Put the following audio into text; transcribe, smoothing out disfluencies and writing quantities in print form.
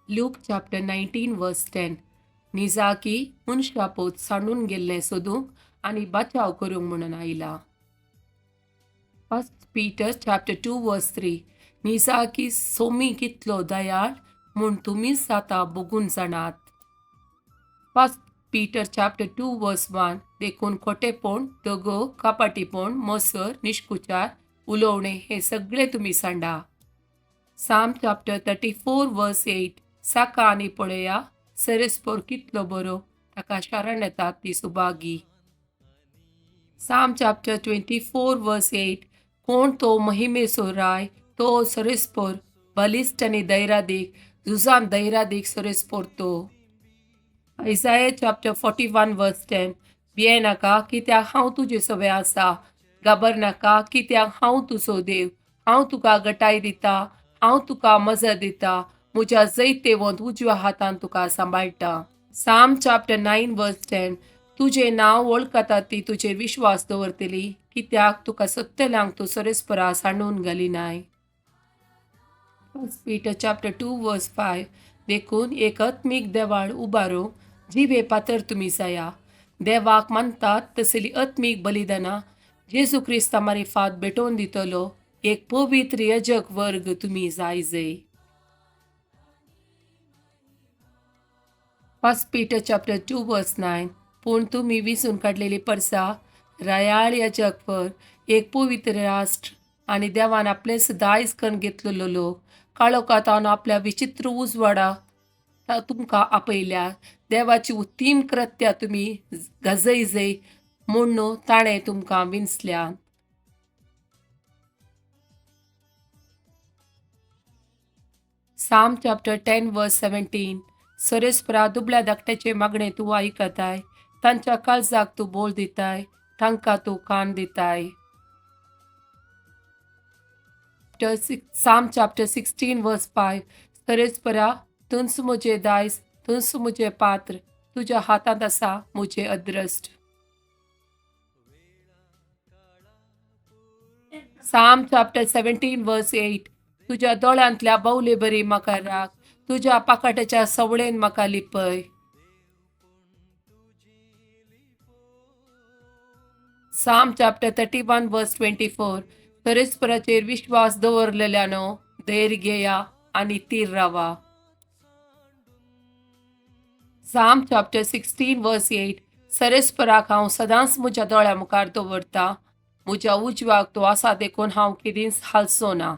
Luke chapter 19 verse 10. निजाकी मनशापोत सांडून गेल्लें सोदूंक आनी बचाव करूंक म्हणून आयला. First Peter chapter 2 verse 3. निजाकी Somi कितलो दयाळ म्हूण तुमीच आतां बगून जाणात. First Peter chapter 2 verse 1. देखून खोटेपण, दगो, कपाटीपण, मसर, निश्कुचार उलोवणें हें सगळें तुमी सांडा. Psalm chapter 34 verse 8. साका आनी पळया सरेस्पोर कितलो बरो, ताका शरण येतात ती सुभागी. Psalm chapter 24 verse 8. कोण तो महिमेचो राय, तो सरेस्पोर बलिश्ट आनी धैरादीक, झुजान धैरादीक सरेस्पोर तो. Isaiah chapter 41 verse 10. भिये नाका कित्याक हांव तुजे सवे आसा, घाबर नाका कित्याक हांव तुजो देव, हांव तुका गटाय दिता, हांव तुका मजत दिता, म्हज्या जैतेवंत उजव्या हातान तुका सांबाळटा. Psalm chapter 9 verse 10. तुजें नांव वळखतात ती तुजेर विश्वास दवरतली, कित्याक तुका सत्तल्यांक तूं सरेस्परा सांडून घालिनाय. First Peter chapter 2 verse 5. देखून एक आत्मीक देवाळ उबारूंक जिवे पातर तुमी जाया, देवाक मानतात तसली आत्मीक बलिदानां जेजू क्रिस्ता मारिफात भेटोवन दितलो एक पवित्र यजक वर्ग तुमी जाय जय. First Peter chapter 2 verse 9. पूण तुमी विसून काडलेली परसा, रायाळ यजक वर्ग, एक पवित्र राष्ट्र आनी देवान आपलेंच दायज करून घेतलेलो लोक, काळोखांत आपल्या विचित्र उजवाडा तुमकां आपयल्या. देवाची उत्तीम कृत्या तुमी गजय जय म्हूण ताणें तुमकां विंचल्या. Psalm chapter 10 verse 17. सरेस्परा दुबळ्या धाकट्याचे मागणें तूं आयकताय, तांच्या काळजाक तूं बोल दिताय, तांकां तूं कान दिताय. Psalm chapter 16 verse 5. सरेस्परा तूंच म्हजें दायज, तूंच म्हजें पात्र, तुज्या हातांत आसा म्हजें अद्रश्ट. Psalm chapter 17 verse 8. तुज्या दोळ्यांतल्या बावले बरी म्हाका राख, तुज्या पाकाट्याच्या सवळेन म्हाका लिपय. Psalm chapter 31 verse 24. परस्पराचेर विश्वास दवरलेल्यानो धैर्य घेया आनी थीर रावा. Psalm chapter 16 verse 8. सरेस्पराक हांव सदांच म्हज्या दोळ्या मुखार दवरता, म्हज्या उजव्याक तो आसा देखून हांव केदींच हालचो ना.